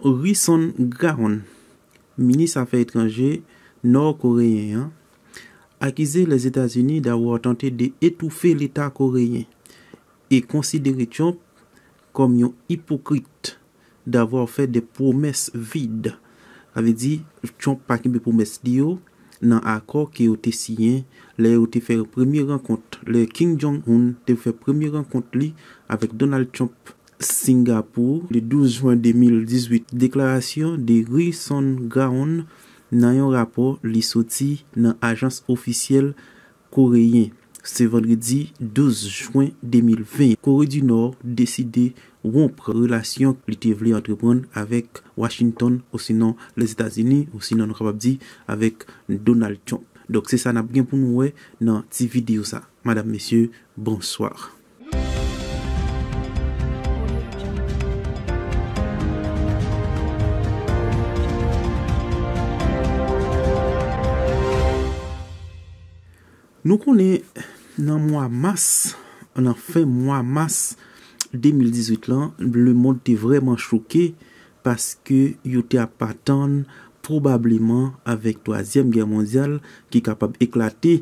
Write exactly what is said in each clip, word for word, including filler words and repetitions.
Ri Son Gaon, minis afè etranjè nò koreyen an, akize Lèzetazini d'avoir tenté de étouffer l'État coréen e konsidere Trump kòm yon ipokrit d'avoir fait des promesses vides. Sa vle di, Trump pa kenbe pwomès li yo nan akò ke yo te siyen lè yo te fè premye rankont, lè Kim Jong-un te fè premye rankont li avèk Donald Trump Singapou, le douz jen de mil dizuit. Deklarasyon de Ri Son Gaon nan yon rapò li soti nan ajans ofisyèl koreyen. Se vandredi douz jen de mil ven. Kore di Nò deside wonp relasyon li te vle antreprann avèk Washington, osinon Lèzetazini, osinon nou kapab di avèk Donald Trump. Donk, se sa n ap gen pou nou wè nan ti videyo sa. Madam, mesye, bonswa. Nou konnen nan mwa mas, nan fen mwa mas de mil dizuit lan, lemonn te vrèman choke paske yo te ap atann pwobableman avèk twazyèm gè mondyal ki kapab eklate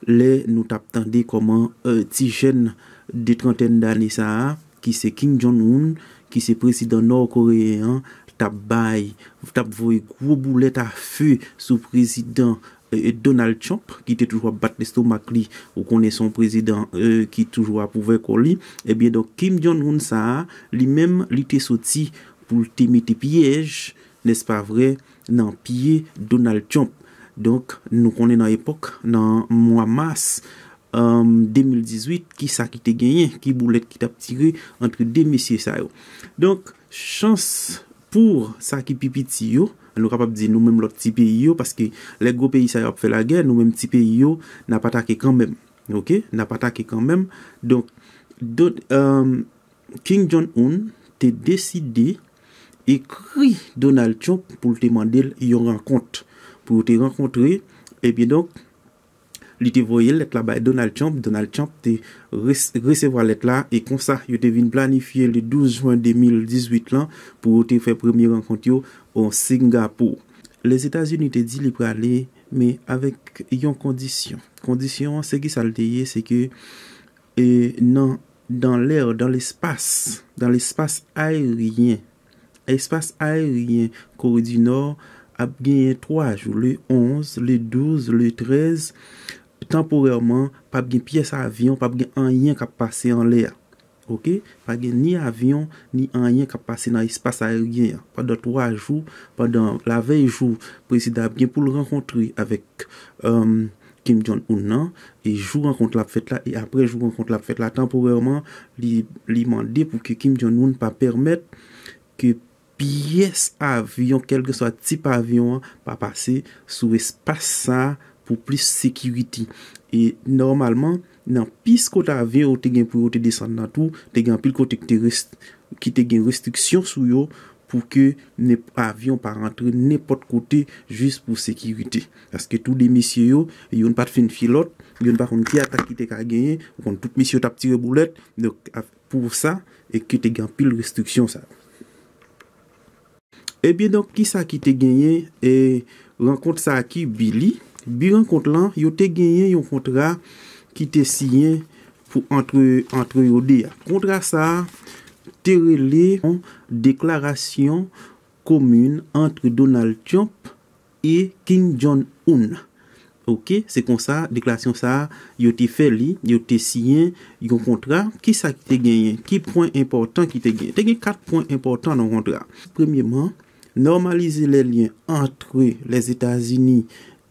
lè nou t ap tande kòman, e, ti jèn de trantèn dane sa a, ki se Kim Jong-un, ki se prezidan nò koreyen an, t ap bay, t ap voye gwo boulèt a fe sou prezidan, e, Donald Trump, ki te toujou ap bat lestomak li. Ou konnen se yon prezidan, e, ki toujou ap ouvè kò li. Ebyen, donk, Kim Jong-un sa a, li menm, li te soti pou l te mete pyèj, nèspa vre, nan pye Donald Trump. Donk, nou konnen nan epòk, nan mwa mas, e, de mil dizuit, ki sa ki te genyen, ki boulèt ki t ap tire antre de mesye sa yo. Donk, chans pou sa ki pi piti yo, nou kapab di nou menm lòt ti peyi yo, paske lè gwo peyi sa yo ap fè lagè, nou menm ti peyi yo, n ap atake kanmenm. Oke? N ap atake kanmenm. Donk, don, e, Kim Jong-un te deside ekri Donald Trump pou l te mande l yon rankont. Pou yo te rankontre, ebyen donk, li te voye lèt la bay Donald Trump. Donald Trump te res-, resevwa lèt la e konsa, yo te vin planifye le douz jen de mil dizuit lan pou yo te fè premye rankont yo o Singapou. Lèzetazini te di li prale, men avèk yon kondisyon. Kondisyon an, se ki sa l te ye, se ke, e, nan, dans l'air, dans l'espace, dans l'espace aérien, espas aeryen Kore di Nò ap genyen twa jou, le onz, le douz, le trèz, tanporèman, p ap gen pyès avyon, p ap gen anyen k ap pase anlè a. Oke? Pa gen ni avyon, ni anyen k ap pase nan espas aeryen an pandan twa jou, pandan lavèy jou prezidan ap gen pou l rankontre avèk, e, Kim Jong-un nan, e jou rankont la ap fèt la, e apre jou rankont la ap fèt la, tanporèman, li, li mande pou ke Kim Jong-un pa pèmèt ke pyès avyon, kèlkeswa tip avyon an, pa pase sou espas sa a pou plis sekirite. E nòmalman, nan pis kote avyon yo te gen pou yo te desann nan tou, te gen anpil kote ki te rest-, ki te gen restriksyon sou yo pou ke nenp-, avyon pa rantre nenpòt kote jis pou sekirite. Paske tou de mesye yo, youn pa t fin fye lòt, youn pa konn ki atak ki te ka genyen, ou konn tout mesye yo t ap tire boulèt, donk, a-, pou sa, e ke te gen anpil restriksyon sa. Ebyen, donk, ki sa ki te genyen, e, rankont sa a ki bi li? Bi rankont lan, yo te genyen yon kontra ki te siyen pou antre, antre yo de a. Kontra sa a te rele yon deklarasyon komin antre Donald Trump e Kim Jong-un. Oke, se konsa, deklarasyon sa a, yo te fè li, yo te siyen yon kontra. Ki sa ki te genyen? Ki pwen enpòtan ki te genyen? Te gen kat pwen enpòtan nan kontra. Premyeman, nòmalize lè lyen antre Lèzetazini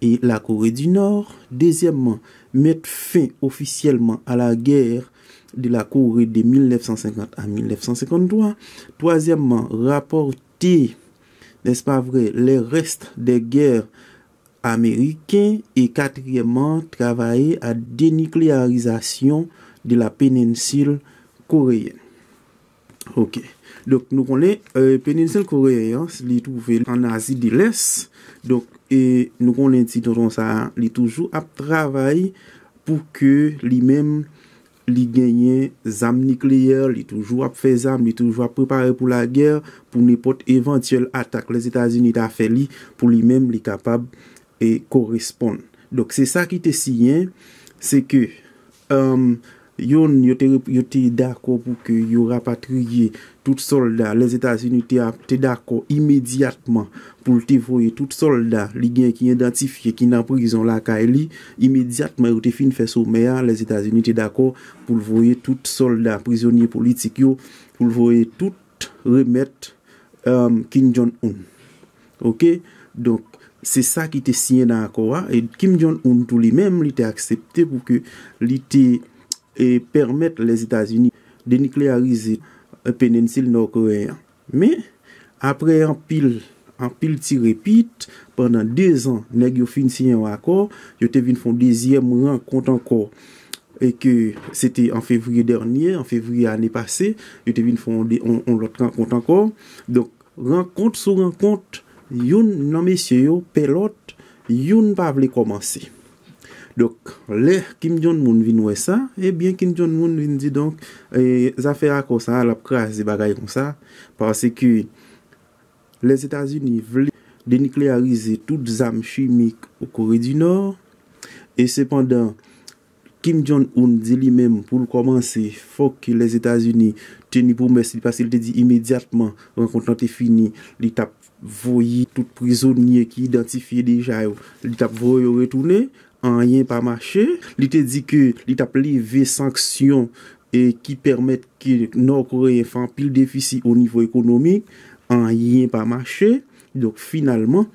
e Lakore di Nò. Dezyèmman, mèt fen ofisyèlman a la guerre de la Corée de mil nèf san senkant a mil nèf san senkant twa. Twazyèmman, rapòte, n'est-ce pas vrai, les restes des guerres américains. E katriyèmman, travay a denikleyarizasyon de la péninsule coréenne. Oke. Donk, nou konnen, e, péninsule coréenne an, li twouve an Azi de Lès. Donk, e, nou konnen ti tonton sa a, li toujou ap travay pou ke li menm Li genyen zam nikleyè, li toujou ap fè zam, li toujou ap prepare pou lagè, pou nenpòt evantyèl atak Lèzetazini ta fè li, pou li menm li kapab e koresponn. Donk se sa ki te siyen, se ke um, youn, yo te, yo te dakò pou ke yo rapatriye tout sòlda, Lèzetazini te, te dakò imedyatman pou l te voye tout sòlda li gen ki idantifye ki nan prizon lakay li, imedyatman yo te fin fè somè a, Lèzetazini te dakò pou l voye tout sòlda, prizonye politik yo, pou l voye tout remèt um, Kim Jong-un. Oke? Donk, se sa ki te siyen nan akò a. E Kim Jong-un tou li menm, li te aksepte pou ke li te e, pèmèt Lèzetazini deniklearize e, penensil nò koreyen an. Men, apre anpil, anpil ti repit, pandan dezan, nèg yo fin siyen yon akò, yo te vin fè yon dezyèm rankont ankò, e ke se te an fevriye dènye, an fevriye ane pase, yo te vin fè yon, de- yon, yon lòt rankont ankò. Donk, rankont sou rankont, youn nan mesye yo pè lòt, youn pa vle kòmanse. Donk, lè Kim Jong-un vin wè sa, ebyen, Kim Jong-un vin di, donk, e, zafè akò sa a, l ap kraze bagay konsa, paske Lèzetazini vle deniklearize tout zam chimik o Kore di Nò, e sepandan, Kim Jong-un di li menm, pou l kòmanse, fòk ke Lèzetazini teni pwomès li, paske li te di imedyatman rankont lan te fini, li t ap voye tout prizonye ki idantifye deja yo, li t ap voye yo retounen. Anyen pa mache. Li te di ke li t ap leve sanksyon e ki pèmèt ke Nò Koreyen fè anpil defisi o nivo ekonomik. Anyen pa mache. Donk, finalman,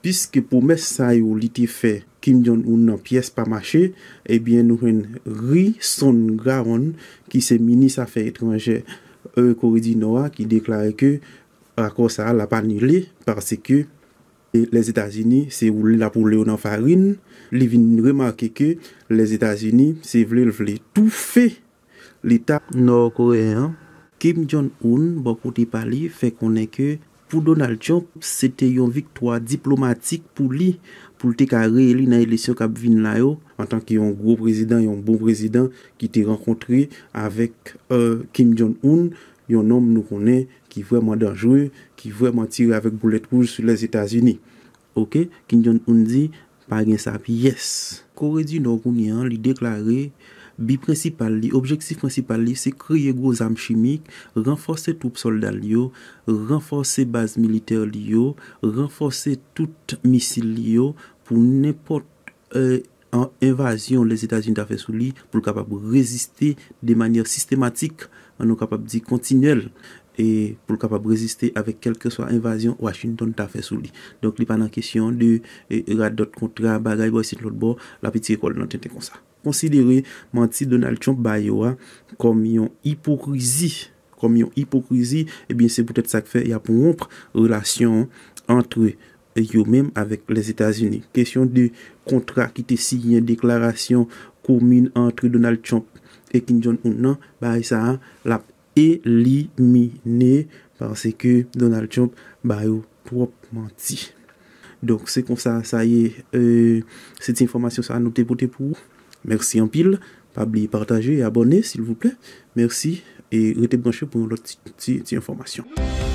piske pwomès sa yo li te fè Kim Jong-un nan pyès pa mache, ebyen, nou jwenn Ri Son Gwon, ki se minis afè etranjè e, Kore di Nò a, ki deklare ke akò sa a l ap anile paske e, Lèzetazini, se woule l ap woule yo nan farin. Li vin remake ke Lèzetazini, se vle l vle toufe Leta nò koreyen an. Kim Jong-un, bò kote pa li, fè konnen ke pou Donald Trump, se te yon viktwa diplomatik pou li, pou l te ka reyeli nan eleksyon k ap vin la yo, antanke yon gwo prezidan, yon bon prezidan ki te rankontre avèk e, Kim Jong-un, yon nonm nou konnen ki vrèman danjere, ki vrèman tire avèk boulèt wouj sou Lèzetazini. Oke, Kim Jong-un di, pa gen sa pyès. Kore di Nò kounye an, li deklare bi prensipal li, objektif prensipal li, se kreye gwo zam chimik, ranfòse twoup sòlda l yo, ranfòse baz militè li yo, ranfòse tout misil li yo pou nenpòt e, an, envazyon Lèzetazini ta fè sou li, pou l kapab reziste de manyè sistematik, nou kapab di kontinyèl, e pou l kapab reziste avèk kèlkeswa envazyon Washington ta fè sou li. Donk, li pa nan kesyon de e, radòt kontra, bagay bò isit lòt bò, l ap etire kò l nan tenten konsa. Konsidere manti Donald Trump ba yo a kòm yon ipokrizi, kòm yon ipokrizi, ebyen, se poutèt sa k fè y ap wonp relasyon ant yo menm avèk Lèzetazini. Kesyon de kontra ki te siyen, deklarasyon komin ant Donald Trump e Kim Jong-un nan, bagay sa a, l ap elimine paske Donald Trump ba yo twòp manti. Donk, se konsa sa ye, e, se ti enfòmasyon sa a nou te pote pou ou. Mèsi anpil. Pa bliye pataje e abòne, silvouplè. Mèsi. E rete branche pou yon lòt ti, ti, ti enfòmasyon.